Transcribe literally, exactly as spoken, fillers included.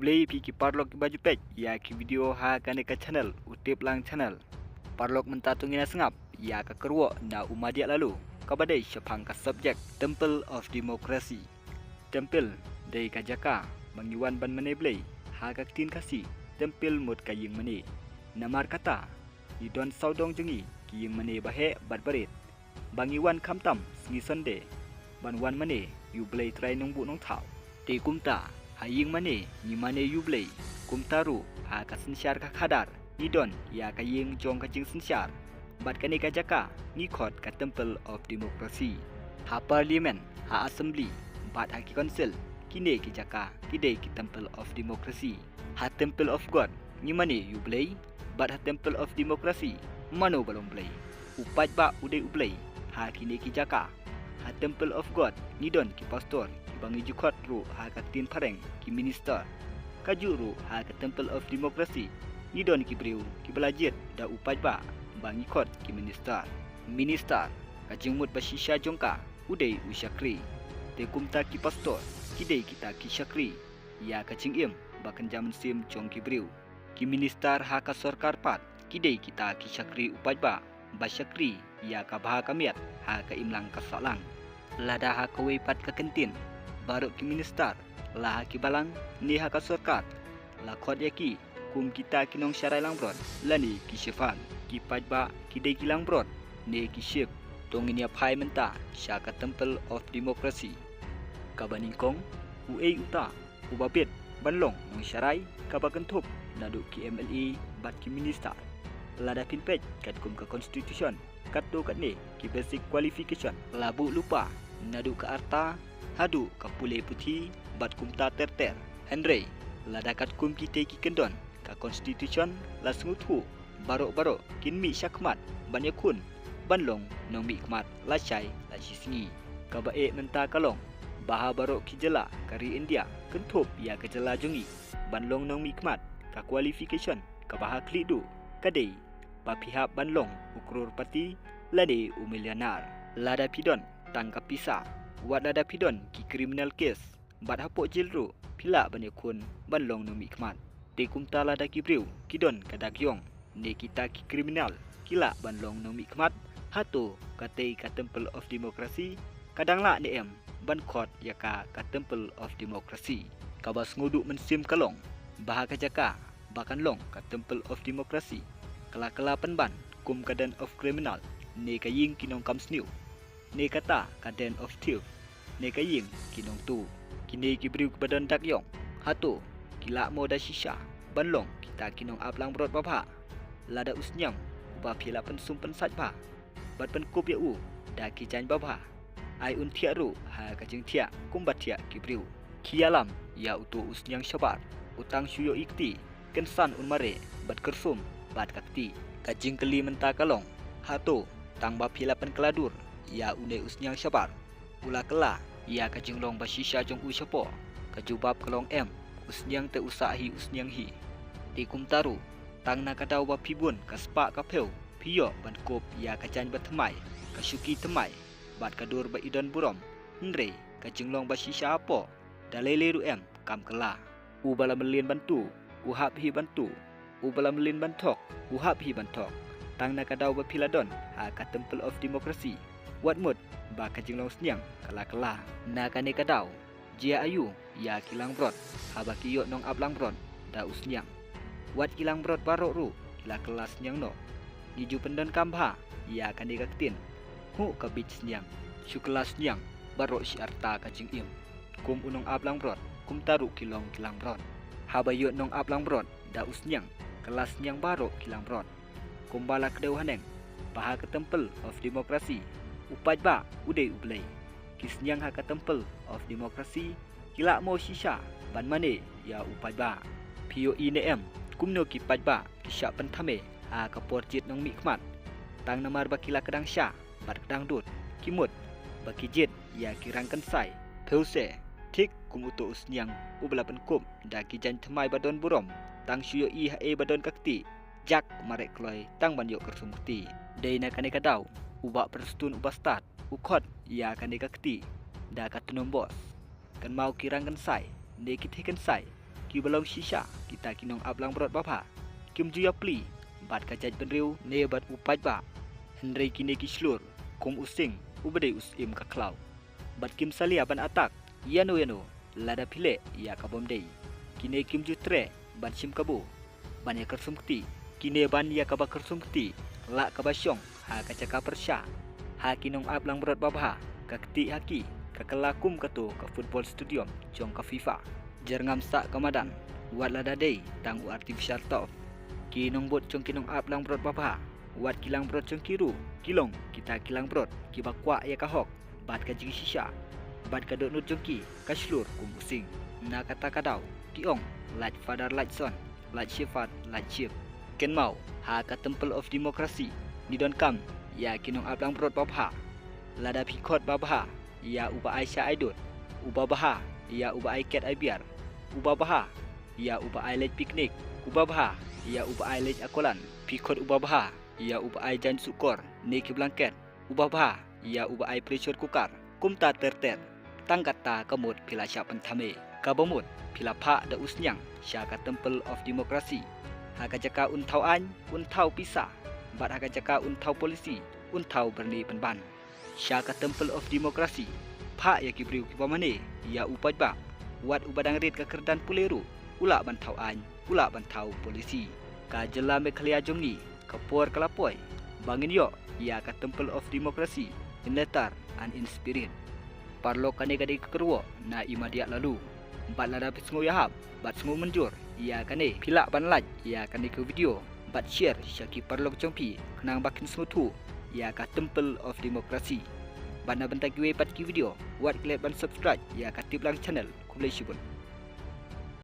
Khublei phi ki paralok kiba ju peit ïa ki video ha kane ka channel, u Tip Lang Channel. Paralok, mynta to ngin ïa sngap ïa ka kyrwoh na u Madiah Laloo kaba dei shaphang ka subject Temple of Democracy. Temple dei ka jaka ba ngi wan ban mane Blei, ha ka ktien Khasi, temple mut ka ïing mane. Namar kata, ngi don sawdong jong ngi ki ïing mane ba heh bad ba rit, ba ngi wan khamtam sngi Sunday ban wan mane ïa u Blei Trai Nongbuh Nongthaw. Te kumta, ha ïing mane ngi mane ïa u Blei, kumta ruh ha ka synshar ka khadar ngi don ïa ka ïing jong ka jingsynshar. Bad kane ka jaka ngi khot ka Temple of Democracy. Ha Parliament, ha Assembly bad ha ki Council, kine ki jaka ki dei ki Temple of Democracy. Ha Temple of God ngi mane ïa u Blei, bad ha Temple of Democracy, mano ba long Blei? U paidbah u dei u Blei ha kine ki jaka. Ha Temple of God ngi don ki pastor, kiba ngi ju khot ruh ha ka ktien phareng ki minister. Kajuh ruh ha ka Temple of Democracy ngi don ki briew kiba la jied da u paidbah, ba ngi khot ki minister. Minister, ka jingmut ba shisha jong ka u dei u shakri. Te kumta ki pastor ki dei kita ki shakri ïa ka jingim ba kynja mynsiem jong ki briew. Ki minister ha ka sorkar pat ki dei kita ki shakri u paidbah, ba shakri ïa ka bha ka miat ha ka imlang ka sahlang. Lada ha kawei pat ka kyntien, baroh ki minister, la ha ki balang ne ha ka sorkar, la khot ïa ki kum kita ki nongsharai langbrot lane ki shefan. Ki paidbah ki dei ki langbrot ne ki shep. To ngin ïa phai mynta sha ka Temple of Democracy. Kaba nyngkong, uei uta uba bit ban long nongsharai kaba kynthup naduh ki M L A bad ki minister? Lada phin peit katkum ka Constitution, katto katne ki basic qualification, la buh lypa naduh ka rta haduh ka pule puthi bad kumta ter ter. Hynrei lada katkum kitei ki kyndon ka Constitution, la sngewthuh baroh baroh kin mih shakhmat ban ïakhun ban long nongmihkhmat lashai lashisngi. Kaba eh mynta ka long ba ha baroh ki jylla ka ri India, kynthup ïa ka jylla jong ngi, ban long nongmihkhmat, ka qualification kaba ha khlieh duh ka dei ba phi hap ban long u crorepati lane u millionaire. Lada phi don tang ka pisa, wat lada phi don ki criminal case, bad hapoh jel ruh phi lah ban ïakhun ban long nongmihkhmat. Te kumta lada ki briew ki don ka dak ïong ne kita ki criminal ki lah ban long nongmihkhmat, hato katei ka Temple of Democracy ka dang lah ne em ban khot ïa ka ka Temple of Democracy? Kaba sngewduh mynsiem ka long ba ha ka jaka ba kan long ka Temple of Democracy, ka la kylla pynban kum ka den of criminal, ne ka ïing ki nongkam sniew, ne kata ka den of thief, ne ka ïing ki nongtuh. Kine ki briew kiba don dak ïong, hato ki lah mo da shisha ban long kita ki nongap langbrot babha? Lada u sniang uba phi la pynsum pynsait bha bad pynkup ïa u da ki jaiñ babha, ai un thiah ruh ha ka jingthiah kumba thiah ki briew. Ki ïalam ïa uto u sniang shabar, u tang shu ïohi kti, kynsan un mareh bad kyrsum bad ka kti. Ka jingkylli mynta ka long, hato tang ba phi la pynkylla dur ïa une u sniang shabar, u la kylla ïa ka jinglong ba shisha jong u shapoh? Ka jubab ka long em, u sniang te u sah hi u sniang hi. Te kumta ruh, tang na ka daw ba phi bun ka spah ka phew phi ïoh ban kup ïa ka jaiñ ba thymmai, ka shuki thymmai bad ka dur ba i don burom, hynrei ka jinglong ba shisha hapoh da lei lei ruh em kam kylla. Uba la mlien ban tuh, u hap hi ban tuh. Uba la mlien ban thok, u hap hi ban thok. Tang na ka daw ba phi la don ha ka Temple of Democracy, wat mut ba ka jinglong sniang ka la kylla. Na kane ka daw, jia aiu ïa ki langbrot haba ki ïoh nongap langbrot da u sniang? Wat ki langbrot baroh ruh ki la kylla sniang noh. Ngi ju pyndonkam bha ïa kane ka ktien, huh ka bieit sniang. Shu kylla sniang baroh shi rta ka jingim. Kum u nongap langbrot, kumta ruh ki long ki langbrot. Haba ïoh nongap langbrot da u sniang, kylla sniang baroh ki langbrot. Kumba la kdew haneng ba ha ka Temple of Democracy, u paidbah u dei u Blei, ki sniang ha ka Temple of Democracy ki lah mo shisha ban mane ïa u paidbah? Phi ïohi ne em kumno ki paidbah ki shah pynthame ha ka por jied nongmihkhmat? Tang namar ba ki la kdang sha bad kdang dud, ki mut ba ki jied ïa ki rangkynsai. Phew se, thik kum uto u sniang uba la pynkup da ki jaiñ thymmai ba don burom, tang shu ïohi haei ba don ka kti, jak mareh kloi tang ban ïoh kyrsum kti. Dei na kane ka daw u Bah Prestone uba stad u khot ïa kane ka kti da ka tnum bos. Kynmaw ki rangkynsai ne ki theikynsai, kiba long shisha kita ki nongap langbrot babha kim ju ïapli bad ka jaitbynriew ne bad u paidbah. Hynrei kine ki shlur kum u sing uba dei u syiem ka khlaw. Bad kim salia ban attack ïano ïano lada phi leh ïa ka bym dei. Kine kim ju treh ban shim kabu ban ïa kyrsum kti. Kine ban ïa kaba kyrsum kti lah kaba shong ha ka jaka pyrshah ha ki nongap langbrot babha. Ka kti ha ki ka kylla kum kato ka football stadium jong ka FIFA. Jyrngam sah ka madan wat lada dei tang u artificial turf. Ki nongbud jong ki nongap langbrot babha wat ki langbrot jong ki ruh ki long kita ki langbrot kiba kwah ïa ka hok bad ka jingshisha bad ka dohnud jong ki ka shlur kum u sing. Na kata ka daw ki ong, like father like son, like shepherd like sheep. Kynmaw, ha ka temple of democracy ngi donkam ïa ki nongap langbrot babha. Lada phi khot babha ïa uba ai sha ai dud, uba bha ïa uba ai ket ai biar, uba bha ïa uba ai leit picnic, uba bha ïa uba ai leit Aqualand. Phi khot uba bha ïa uba ai jaiñ sukor ne ki blanket, uba bha ïa uba ai pressure cooker. Kumta ter ter. Tang kata ka mut phi la shah pynthame, kaba mut phi la phah da u sniang sha ka temple of democracy. Ha ka jaka un thaw aiñ, un thaw pisa, bad ha ka jaka un thaw policy, un thaw byrni pynban. Sha ka temple of democracy, phah ïa ki briew kiba mane ïa u paidbah. Wat uba dang rit ka kyrdan pule ruh u lah ban thaw aiñ, u lah ban thaw policy. Ka jylla Meghalaya jong ngi ka por ka la poi ba ngin ïoh ïa ka temple of democracy in letter and in spirit. Paralok, kane ka dei ka kyrwoh na i Madiah Laloo. Bad lada phi sngew ïahap bad sngew mynjur ïa kane, phi lah ban like ïa kane ka video bad share sha ki paralok jong phi khnang ba kin sngewthuh ïa ka temple of democracy. Bad na bynta kiwei pat ki video, wat klet ban subscribe ïa ka Tiplang channel. Khublei shibun.